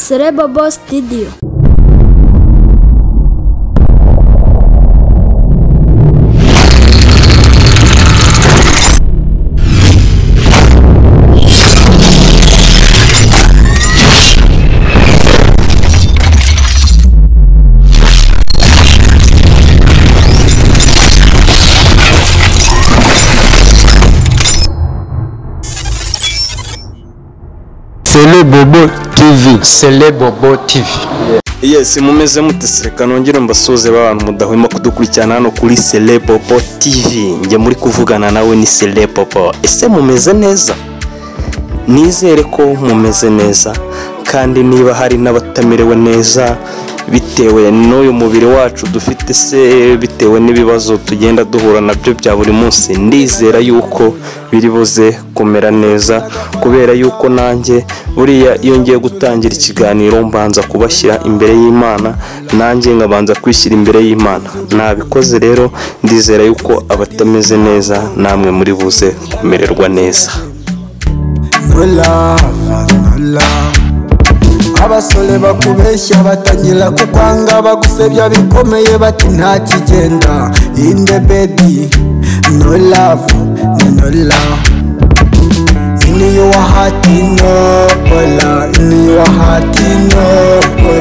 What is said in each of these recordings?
Celebobo Studio. Celebobo TV, Celebobo TV. Yes, mumeze mute? Reka nongere mbasuhuze abantu mudahwema kudukurikirana hano kuri Celebobo TV. Njye muri kuvugana nawe ni Celebobo. Ese mumeze neza? Nizere ko mumeze neza, kandi niba hari n'abatamerewe neza bitewe n'uyu mubiri wacu dufite se, bitewe n'ibibazo tugenda duhura nabyo bya buri munsi, ndizera yuko biri buze kumera neza, kubera yuko nanjye buriya iyo ngiye gutangira ikiganiro mbanza kubashyira imbere y'Imana, nanjye nkabanza kwishyira imbere y'Imana. Nabikoze rero, ndizera yuko abatameze neza namwe muri buze kumererwa neza. No love, no love. Abasore bakubeshya batangira kukwanga, bagusebya bikomeye bati nta kigenda. In the bed, no love, no love. In your heart, no love. In your heart, no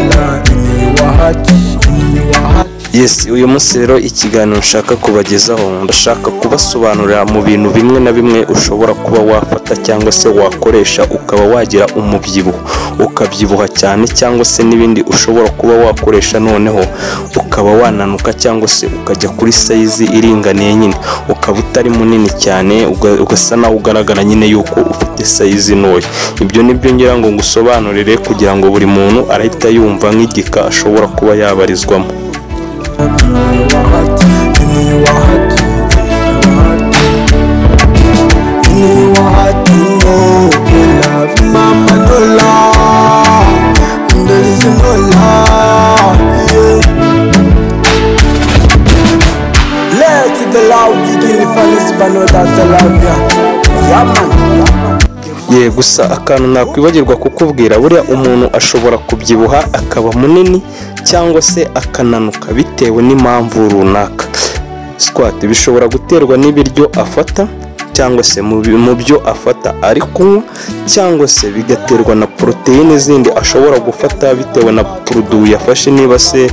love. In your heart, in your heart. Yes, uyu munsi rero ikiganiro nshaka kubagezaho, ndashaka kubasobanurira mu bintu bimwe na bimwe ushobora kuba wafata cyangwa se wakoresha ukaba wagira umubyibuho, ukabyibuha cyane, cyangwa se n'ibindi ushobora kuba wakoresha noneho ukaba wananuka, cyangwa se ukajya kuri size iringaniye nyine, ukaba utari munini cyane, ugasa naho ugaragara nyine yuko ufite size ntoya. Ibyo nibyo ngira ngo ngusobanurire kugira ngo buri muntu arahita yumva nk'igika ashobora kuba yabarizwamo. In your heart, no love, mama, no love, there is no love, yeah. Let the love begin, Felix Bano, that's the love, yeah, yeah man. Ye, gusa akantu nakwibagirwa kukubwira, buriya umuntu ashobora kubyibuha akaba munini cyangwa se akananuka bitewe n'impamvu runaka. Squat bishobora guterwa n'ibiryo afata, cyangwa se mu byo afata ari kunywa, cyangwa se bigaterwa na poroteyine zindi ashobora gufata bitewe na produit yafashe, niba se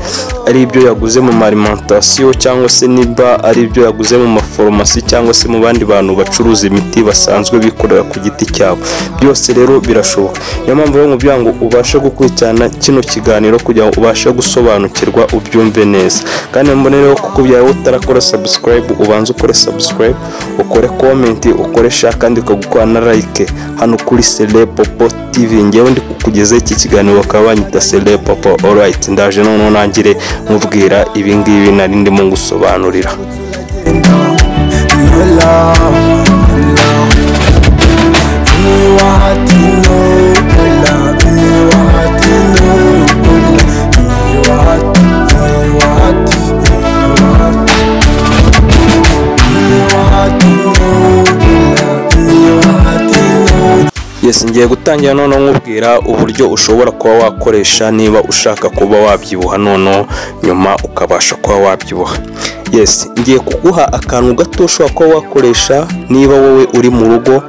ari ibyo yaguze mu alimentation, cyangwa se niba ari ibyo yaguze mu maforomasi, cyangwa se mu bandi bantu bacuruza imiti basanzwe bikorera ku giti cyabo. Byose rero birashoboka. Niyo mpamvu rero nkubwira ngo ubashe gukurikirana kino kiganiro kugira ngo ubashe gusobanukirwa ubyumve neza. Kandi mbonereho kukubwira wowe utarakora subscribe, ubanze ukore subscribe, ukore comment, ukore share, kandi ukagukora na like hano kuri Celebobo TV. Ngewe ndi kukugezaho iki kiganiro bakaba banyita Celebobo. Alright, ndaje noneho nangire nkubwira ibi ngibi nari ndimo ngusobanurira. No love, no love. In your heart, no love. In your heart, no love. In your heart, in your heart, in your heart. In your heart, no love. In your heart, no. Yes, ngiye gutangira noneho nkubwira uburyo ushobora kuba wakoresha niba ushaka kuba wabyibuha, noneho nyuma ukabasha kuba wabyibuha. Yes, ngiye kuguha akantu gato ushobora kuba wakoresha niba wowe uri mu rugo,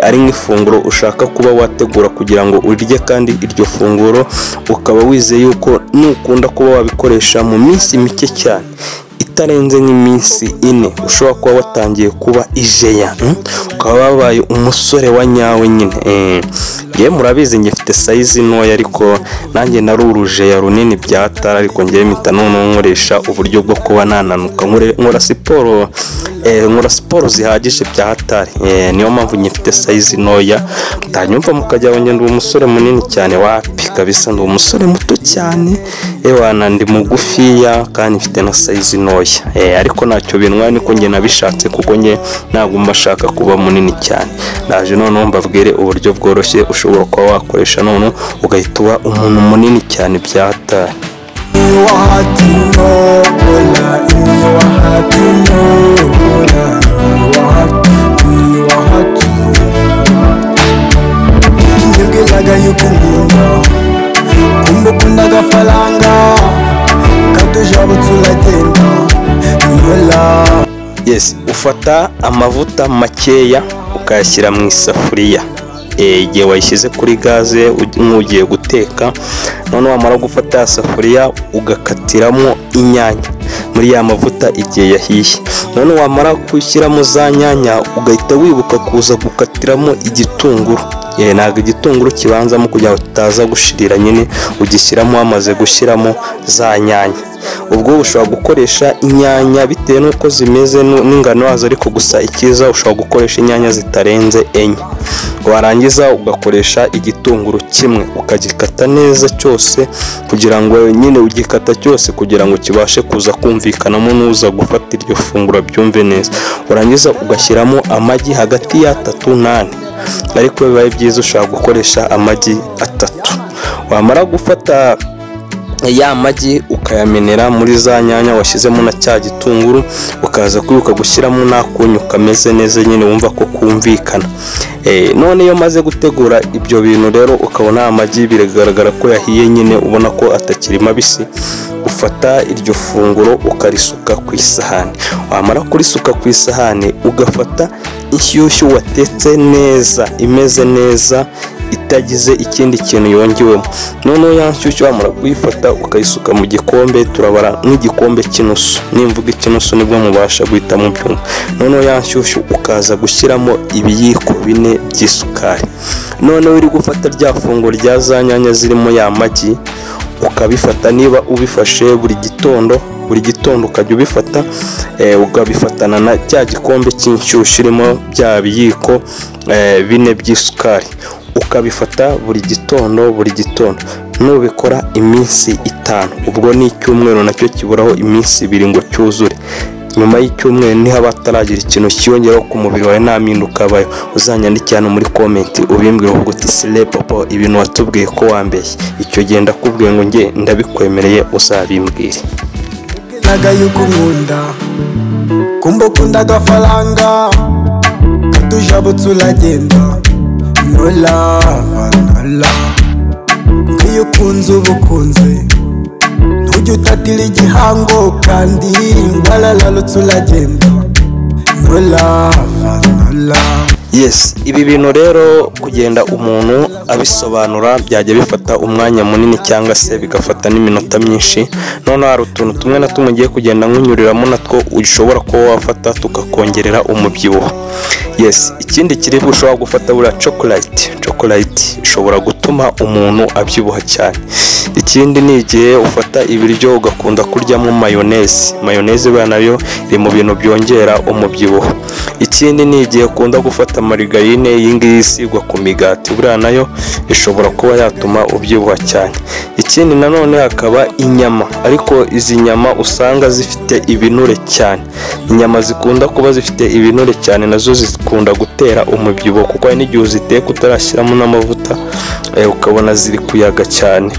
ari nk'ifunguro ushaka kuba wategura kugira ngo urye, kandi iryo funguro ukaba wizeye yuko nukunda kuba wabikoresha mu minsi mike cyane itarenze nk'iminsi 4, ushobora kuba watangiye kuba ijeya, ukaba wabaye umusore wa nyawe nyine. Ngewe murabizi njye mfite size ntoya, ariko nanjye nari urujeya runini byatara, ariko ngewe mpita noneho nkoresha uburyo bwo kuba nananuka, nkora siporo, nkora siporo zihagije bya hatari. Niyo mpamvu njye mfite size ntoya, mutanyumva mukajya ngo ndi umusore munini cyane, wapi kabisa, ndi umusore muto cyane, ewana ndi mugufiya kandi mfite na size ntoya. Ariko ntacyo bintwaye, niko njye nabishatse, kuko njye ntabwo mbashaka kuba munini cyane. Ndaje noneho mbabwire uburyo bworoshye ushobora kuba wakoresha noneho ugahita uba umuntu munini cyane bya hatari. In your heart, no love. In your heart, no love. In your heart, in your heart, in your heart. Nibwiraga yuko unkunda, Ufata amavuta makeya ukayashyira mu isafuriya. Igihe wayishyize kuri gaze nk'ugiye guteka, none wamara gufata ya safuriya ugakatiramo inyanya muri ya mavuta igihe yahiye. None wamara gushyiramo za nyanya ugahita wibuka kuza gukatiramo igitunguru. Ntabwo igitunguru kibanzamo kugira ngo kitaza gushirira nyine, ugishyiramo wamaze gushyiramo za nyanya. Ubwo ushobora gukoresha inyanya bitewe n'uko zimeze n'ingano yazo, ariko gusa ikiza ushobora gukoresha inyanya zitarenze 4. Warangiza ugakoresha igitunguru kimwe ukagikata neza cyose, kugira ngo nyine ugikata cyose kugira ngo kibashe kuza kumvikanamo n'uza gufata iryo funguro byumve neza. Warangiza ugashyiramo amagi hagati ya 3 na 4, ariko bibaye byiza ushobora gukoresha amagi 3. Wamara gufata ya magi ukayamenera muri za nyanya washyizemo na cya gitunguru, ukaza kwibuka gushyiramo n'akunyu kameze neza nyine wumva ko kumvikana. None iyo maze gutegura ibyo bintu rero ukabona amagi biragaragara ko yahiye nyine, ubona ko atakiri mabisi, ufata iryo funguro ukarisuka ku isahani. Wamara kurisuka ku isahani ugafata inshyushyu watetse neza imeze neza itagize ikindi kintu yongewemo. Noneho ya nshyushyu wamara kuyifata ukayisuka mu gikombe, turabara nk'igikombe cy'inusu, nimvuga ikinusu nibwo mubasha guhita mubyumva. Noneho ya nshyushyu ukaza gushyiramo ibiyiko 4 by'isukari. Noneho uri gufata rya funguro rya za nyanya zirimo ya magi ukabifata, niba ubifashe buri gitondo, buri gitondo ukajya ubifata, ukabifatana na cya gikombe cy'inshyushyu irimo bya biyiko 4 by'isukari, ukabifata buri gitondo buri gitondo. Nubikora iminsi 5, ubwo ni icyumweru nacyo kiburaho iminsi 2 ngo cyuzure. Nyuma y'icyumweru niho bataragira ikintu cyiyongeraho ku mubiri wawe, nta mpinduka abayo, uzanyandikira hano muri comment ubimbwire uvuga uti Sele Bobo ibintu watubwiye ko wambeshye. Icyo gihe ndakubwiye ngo nge ndabikwemereye uzabimbwire. Naga yuko nkunda kumbe ukunda agafaranga katujabutse uragenda no love no love. Nk'iyo ukunze uba ukunze ntujye utatira igihango kandi waralarutse uragenda no love no love. Yes, ibi bintu rero kugenda umuntu abisobanura byajya bifata umwanya munini cyangwa se bigafata n'iminota myinshi. Noneho hari utuntu tumwe na tumwe ugiye kugenda nkunyuriramo natwo ushobora kuba wafata tukakongerera umubyibuho. Yes, ikindi kiribwa ushobora gufata buriya chocolate. Chocolate ishobora gutuma umuntu abyibuha cyane. Ikindi ni igihe ufata ibiryo ugakunda kuryamo mayonnaise. Mayonnaise buriya nayo iri mu bintu byongera umubyibuho. Ikindi ni igihe ukunda gufata marigarine, iyi ngiyi isigwa ku migati, buriya nayo ishobora kuba yatuma ubyibuha cyane. Ikindi nanone hakaba inyama, ariko izi nyama usanga zifite ibinure cyane. Inyama zikunda kuba zifite ibinure cyane nazo zikunda gutera umubyibuho, kuko hari n'igihe uziteka utarashyiramo n'amavuta, ukabona ziri kuyaga cyane,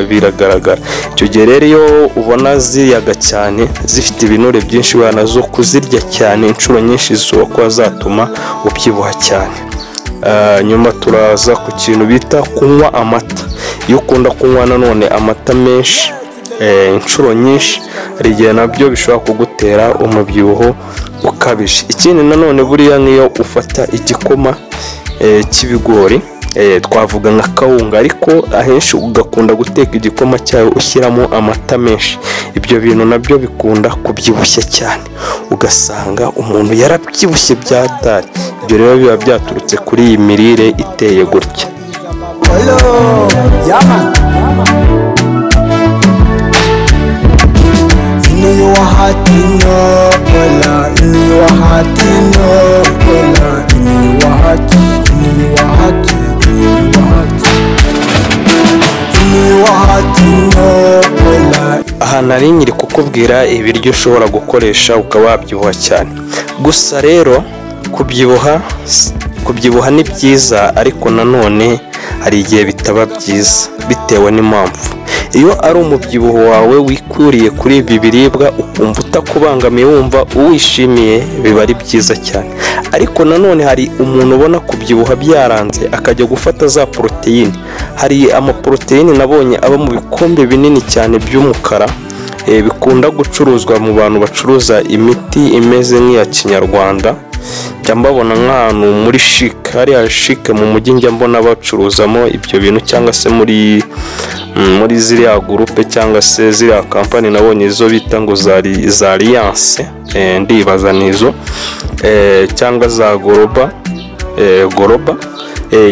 biragaragara. Icyo gihe rero iyo ubona ziyaga cyane zifite ibinure byinshi, buriya nazo kuzirya cyane inshuro nyinshi zishobora kuba zatuma ubyibuha cyane. Nyuma turaza ku kintu bita kunywa amata. Iyo ukunda kunywa nanone amata menshi inshuro nyinshi, hari igihe nabyo bishobora kugutera umubyibuho ukabije. Ikindi nanone buriya nk'iyo ufata igikoma cy'ibigori, twavuga nka kawunga, ariko ahenshi ugakunda guteka igikoma cyayo ushyiramo amata menshi, ibyo bintu nabyo bikunda kubyibushya cyane, ugasanga umuntu yarabyibushye byatari. Ibyo rero biba byaturutse kuri iyi mirire iteye gutya. Aha nari nkiri kukubwira ibiryo ushobora gukoresha ukaba wabyibuha cyane. Gusa rero kubyibuha ni byiza, ariko nanone hari igihe bitaba byiza bitewe n'impamvu. Iyo ari umubyibuho wawe wikuriye kuri ibi biribwa ukumva utakubangamiye, wumva uwishimiye, biba ari byiza cyane. Ariko nanone hari umuntu ubona kubyibuha byaranze akajya gufata za poroteyine. Hari amaporoteyine nabonye aba mu bikombe binini cyane by'umukara, Bikunda gucuruzwa mu bantu bacuruza imiti imeze nk'iya kinyarwanda. Njya mbabona nk'ahantu muri Chic, hariya Chic mu mujyi, njya mbona bacuruzamo ibyo bintu, cyangwa se muri ziriya groupe cyangwa se ziriya kampani nabonye izo bita ngo za Alliance, ndibaza nizo, cyangwa za Goroba, Goroba.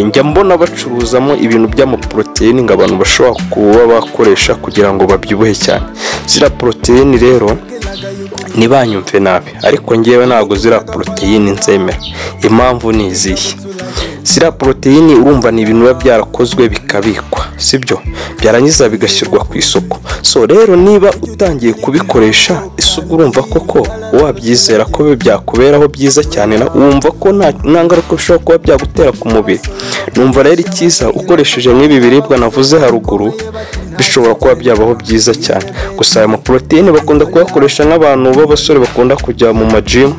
Njya mbona bacuruzamo ibintu by'amaporoteyine ngo abantu bashobora kuba bakoresha kugira ngo babyibuhe cyane. Ziriya poroteyine rero ntibanyumve nabi, ariko ngewe ntabwo ziriya poroteyine nzemera. Impamvu ni izihe? Ziriya poroteyine urumva ni ibintu biba byarakozwe bikabikwa, sibyo, byarangiza bigashyirwa ku isoko. So rero niba utangiye kubikoresha, ese ubwo urumva koko wabyizera ko byakuberaho byiza cyane, wumva ko nta ngaruka bishobora kuba byagutera ku mubiri? Numva rero icyiza ukoresheje nk'ibi biribwa navuze haruguru, bishobora kuba byabaho byiza cyane. Gusa aya maporoteyine bakunda kuyakoresha nk'abantu b'abasore bakunda kujya mu majimu,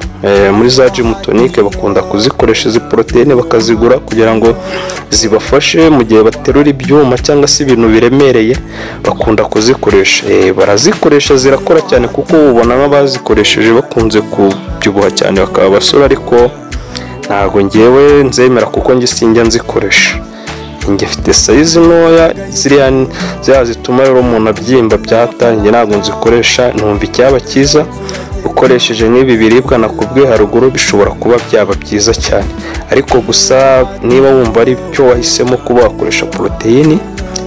muri za jimu tonike bakunda kuzikoresha izi poroteyine, bakazigura kugira ngo zibafashe mu gihe baterura ibyuma cyangwa se ibintu biremereye, bakunda kuzikoresha. Barazikoresha zirakora cyane, kuko ubona nk'abazikoresheje bakunze kubyibuha cyane bakaba abasore, ariko ntabwo ngewe nzemera kuko njye sinjya nzikoresha. Njye mfite size ntoya, ziriya zituma rero umuntu abyimba byatangiye, ntabwo nzikoresha. Numva icyaba cyiza ukoresheje nk'ibi biribwa nakubwiye haruguru, bishobora kuba byaba byiza cyane. Ariko gusa niba wumva ari cyo wahisemo kuba wakoresha poroteyine,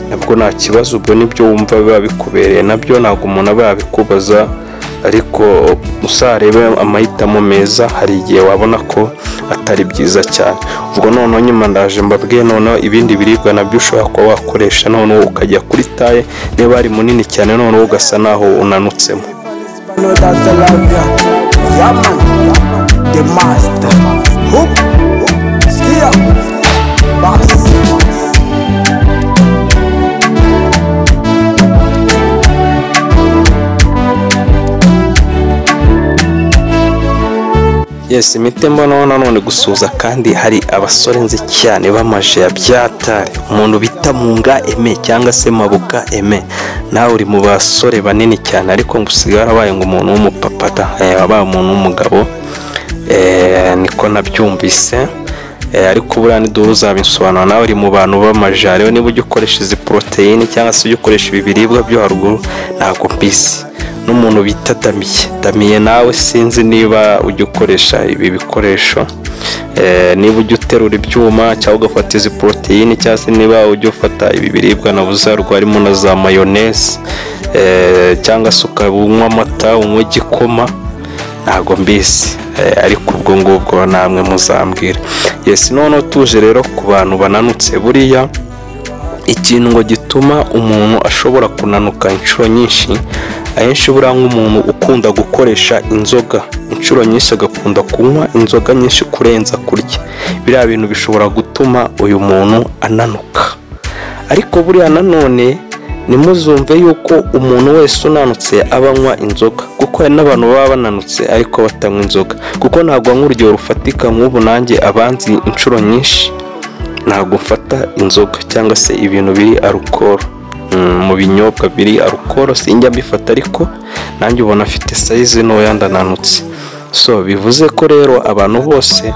nabwo nta kibazo, ubwo nibyo wumva biba bikubereye, nabyo ntabwo umuntu aba yabikubaza, ariko uzarebe amahitamo meza, hari igihe wabona ko atari byiza cyane. Ubwo noneho nyuma ndaje mbabwiye noneho ibindi biribwa nabyo ushobora kuba wakoresha, noneho ukajya kuri taille niba ari munini cyane, noneho ugasa naho unanutsemo. Know that I love ya. Yeah man, the master. Hoop, skia, bass. Yes, imiti mbonaho nanone gusuhuza, kandi hari abasore nzi cyane b'amaje ya byatari, umuntu bita Munga Aime cyangwa se Mabuka Aime, nawe uri mu basore banini cyane, ariko ngo usigaye warabaye ngo umuntu w'umupapa, wabaye umuntu w'umugabo, niko nabyumvise. Ariko buriya niduhura uzabisobanura. Nawe uri mu bantu b'amaje rero, niba ujya ukoresha izi poroteyine cyangwa se ujya ukoresha ibi biribwa byo haruguru, ntabwo mbizi. N'umuntu bita Damiye, Damiye nawe sinzi niba ujya ukoresha ibi bikoresho, niba ujya uterura ibyuma cyangwa ugafata izi poroteyine, cyangwa se niba ujya ufata ibi biribwa navuze haruguru harimo na za mayoneze, cyangwa se ukaba unywa amata, unywa igikoma, ntabwo mbizi. Ariko ubwo ngubwo namwe muzambwira. Yes, noneho tuje rero ku bantu bananutse. Buriya ikintu ngo gituma umuntu ashobora kunanuka inshuro nyinshi, ahenshi buriya nk'umuntu ukunda gukoresha inzoga inshuro nyinshi, agakunda kunywa inzoga nyinshi kurenza kurya, biriya bintu bishobora gutuma uyu muntu ananuka. Ariko buriya nanone ntimuzumve yuko umuntu wese unanutse aba anywa inzoga, kuko hari n'abantu baba bananutse ariko batanywa inzoga. Kuko ntabwo nk'urugero rufatika, nk'ubu nanjye abanzi inshuro nyinshi ntabwo mfata inzoga cyangwa se ibintu biri alukoro, mu binyobwa biri alukoro sinjya mbifata, ariko nanjye ubona afite size ntoya ndananutse. So bivuze ko rero abantu bose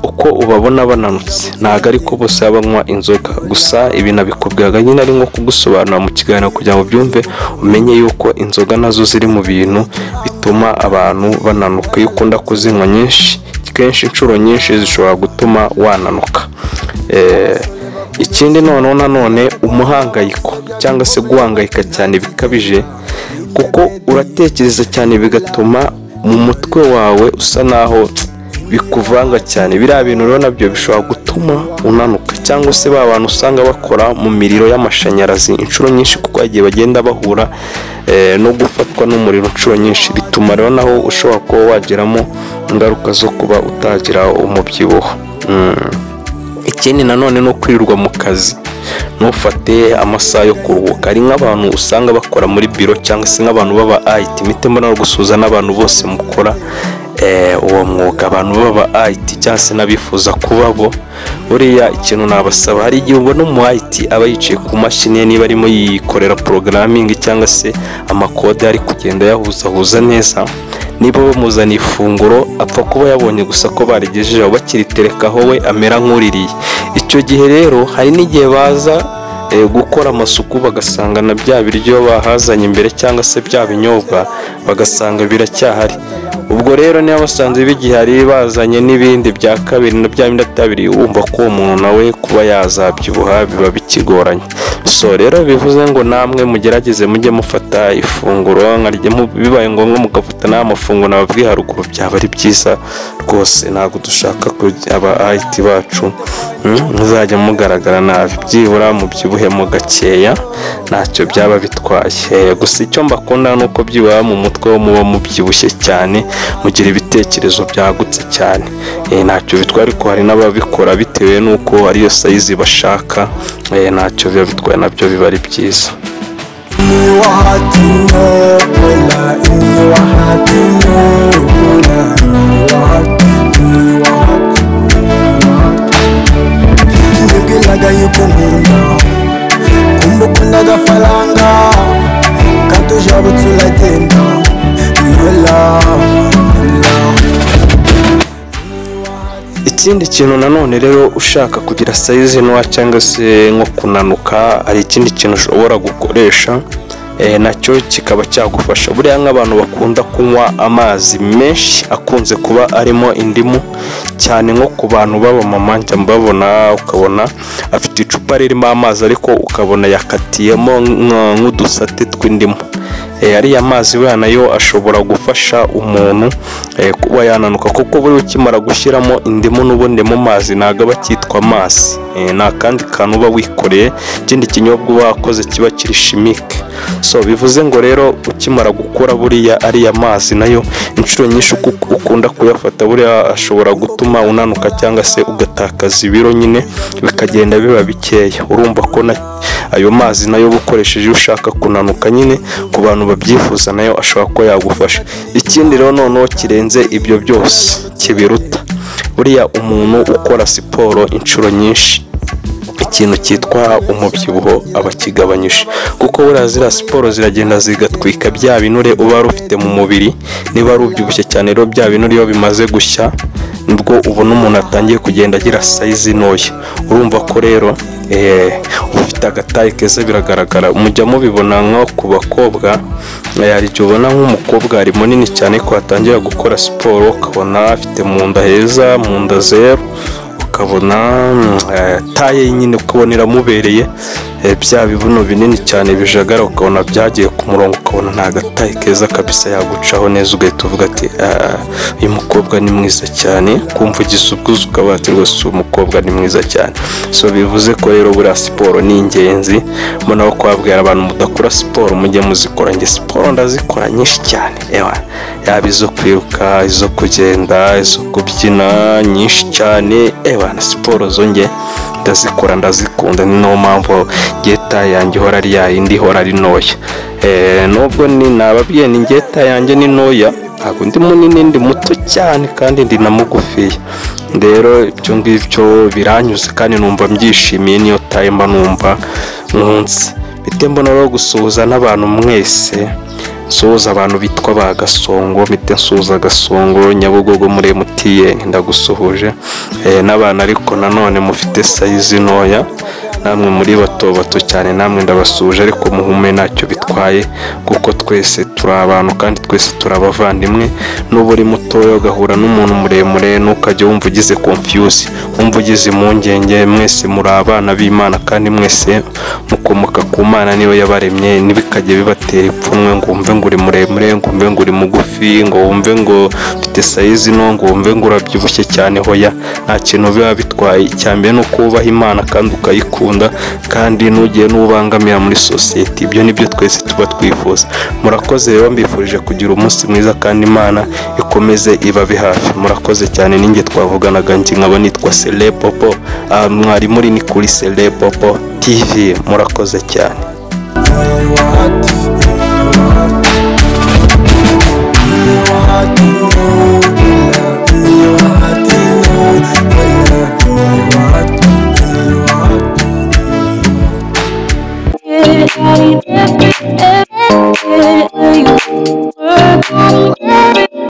uko ubabona bananutse ntabwo ariko bose banywa inzoga. Gusa ibi nabikubwiraga nyine ari nko kugusobanura mu kiganiro kugira ngo ubyumve, umenye yuko inzoga nazo ziri mu bintu bituma abantu bananuka. Iyo ukunda kuzinywa nyinshi kenshi, inshuro nyinshi zishobora gutuma wananuka. Ikindi noneho nanone umuhangayiko cyangwa se guhangayika cyane bikabije, kuko uratekereza cyane bigatuma mu mutwe wawe usa naho bikuvanga cyane. Biriya bintu rero nabyo bishobora gutuma unanuka, cyangwa se ba bantu usanga bakora mu miriro y'amashanyarazi inshuro nyinshi, kuko igihe bagenda bahura no gufatwa n'umuriro inshuro nyinshi, bituma rero naho ushobora kuba wagiramo ingaruka zo kuba utagira umubyibuho. Ikindi nanone no kwirirwa mu kazi, ntufate amasaha yo kuruhuka. Hari nk'abantu usanga bakora muri biro cyangwa se nk'abantu baba IT, mpite mbona gusuhuza n'abantu bose mukora Uwo mwuga abantu baba IT cyangwa se n'abifuza kuba bo, buriya ikintu nabasaba, hari igihe ubona umu IT aba yicaye ku mashini ye, niba arimo yikorera programming cyangwa se amakode ari kugenda yahuzahuza neza, niba bamuzaniye ifunguro apfa kuba yabonye gusa ko barigejeje aho bakiriterekaho, we amera nk'uririye. Icyo gihe rero hari n'igihe baza gukora amasuku bagasanga na bya biryo bahazanye imbere cyangwa se bya binyobwa bagasanga biracyahari. Ubwo rero niba basanze bigihari bazanye n'ibindi bya kabiri na bya bindi atabiri, wumva ko uwo muntu nawe kuba yazabyibuha biba bikigoranye. So rero bivuze ngo namwe mugerageze mujye mufata ifunguro nkarye, bibaye ngombwa mugafata n'amafunguro nababwiye haruguru, byaba ari byiza rwose. Ntabwo dushaka ko aba IT bacu muzajya mugaragara nabi, byibura mubyibuhemo gakeya ntacyo byaba bitwaye. Gusa icyo mbakunda ni uko byibura mu mutwe wo muba mubyibushye cyane, mugira ibitekerezo byagutse cyane, ntacyo bitwaye. Ariko hari n'ababikora bitewe n'uko ariyo size bashaka, ntacyo biba bitwaye, nabyo biba ari byiza. Nibwiraga yuko nkunda kumva ukunda agafaranga katujabutse uragenda no love, no love. Ikindi kintu nanone rero, ushaka kugira size ntoya cyangwa se nko kunanuka, hari ikindi kintu ushobora gukoresha nacyo kikaba cyagufasha. Buriya nk'abantu bakunda kunywa amazi menshi akunze kuba arimo indimu cyane, nko ku bantu b'abamama njya mbabona, ukabona afite icupa ririmo amazi ariko ukabona yakatiyemo nk'udusate tw'indimu. Ariya mazi buriya nayo ashobora gufasha umuntu kuba yananuka, kuko buriya ukimara gushyiramo indimu n'ubundi mu mazi ntabwo aba akitwa amazi, ni akandi kantu uba wikoreye, ikindi kinyobwa uba wakoze kiba kiri chimique. So bivuze ngo rero ukimara gukora buriya ariya mazi nayo inshuro nyinshi uko ukunda kuyafata, buriya ashobora gutuma unanuka cyangwa se ugatakaza ibiro nyine bikagenda biba bikeya. Urumva ko ayo mazi nayo uba ukoresheje iyo ushaka kunanuka nyine, ku bantu babyifuza nayo ashobora kuba yagufasha. Ikindi rero noneho kirenze ibyo byose kibiruta, buriya umuntu ukora siporo inshuro nyinshi ikintu cyitwa umubyibuho aba akigabanyije, kuko buriya ziriya siporo ziragenda zigatwika bya binure uba wari ufite mu mubiri. Niba ari ubyibushye cyane rero bya binure iyo bimaze gushya nibwo ubona umuntu atangiye kugenda agira size ntoya. Urumva ko rero uba ufite agataye keza biragaragara. Mujya mubibona nko ku bakobwa, hari igihe ubona nk'umukobwa ari munini cyane ko atangira gukora siporo ukabona afite mu nda heza, mu nda zero, ukabona taye nyine ukabona iramubereye, bya bibuno binini cyane bijagara ukabona byagiye ku murongo, ukabona nta gataye keza kabisa yagucaho neza, ugahita uvuga ati uyu mukobwa ni mwiza cyane, kumva ugize ubwuzu ukaba ati rwose uyu mukobwa ni mwiza cyane. So bivuze ko rero buriya siporo ni ingenzi. Mbona ko kubabwira abantu mudakora siporo mujye muzikora, njye siporo ndazikora nyinshi cyane, ewa yaba izo kwiruka, izo kugenda, izo kubyina, nyinshi cyane, ewa na siporo zo njye ndazikora, ndazikunda. Ni nayo mpamvu geta yanjye ihora ari yayindi, ihora ari ntoya. Nubwo ni nababwiye ni geta yanjye ni ntoya, ntabwo ndi munini, ndi muto cyane kandi ndi na mugufiya. Rero ibyo ngibyo biranyuze kandi numva mbyishimiye, niyo taye mba numva nkunze. Mpite mbona rero gusuhuza n'abantu mwese, nsuhuza abantu bitwa ba Gasongo, mpite nsuhuza Gasongo Nyabugogo muri MTN, ndagusuhuje. N'abantu ariko nanone mufite size ntoya, namwe muri bato bato cyane, namwe ndabasuhuje, ariko muhume ntacyo bitwaye, kuko twese turi abantu kandi twese turi abavandimwe. N'uba uri mutoya ugahura n'umuntu muremure ntukajye wumva ugize confuse, wumva ugize impungenge, mwese muri abana b'Imana kandi mwese mukomoka ku Mana, niyo yabaremye. Ntibikajye bibatera ipfunwe ngo wumve ngo uri muremure, ngo wumve ngo uri mugufi, ngo wumve ngo ufite size nto, ngo wumve ngo urabyibushye cyane. Hoya, nta kintu biba bitwaye. Icya mbere ni uko wubaha Imana kandi ukayikunda, kandi ntugire n'ubangamira muri sosiyete. Ibyo ni byo twese tuba twifuza. Murakoze rero, mbifurije kugira umunsi mwiza kandi Imana ikomeze ibabe hafi. Murakoze cyane, ninjye twavuganaga, njye nkaba nitwa Selepopo, mwari muri ni kuri Selepopo TV. Murakoze cyane. In your heart, in your heart, in your heart. Everybody.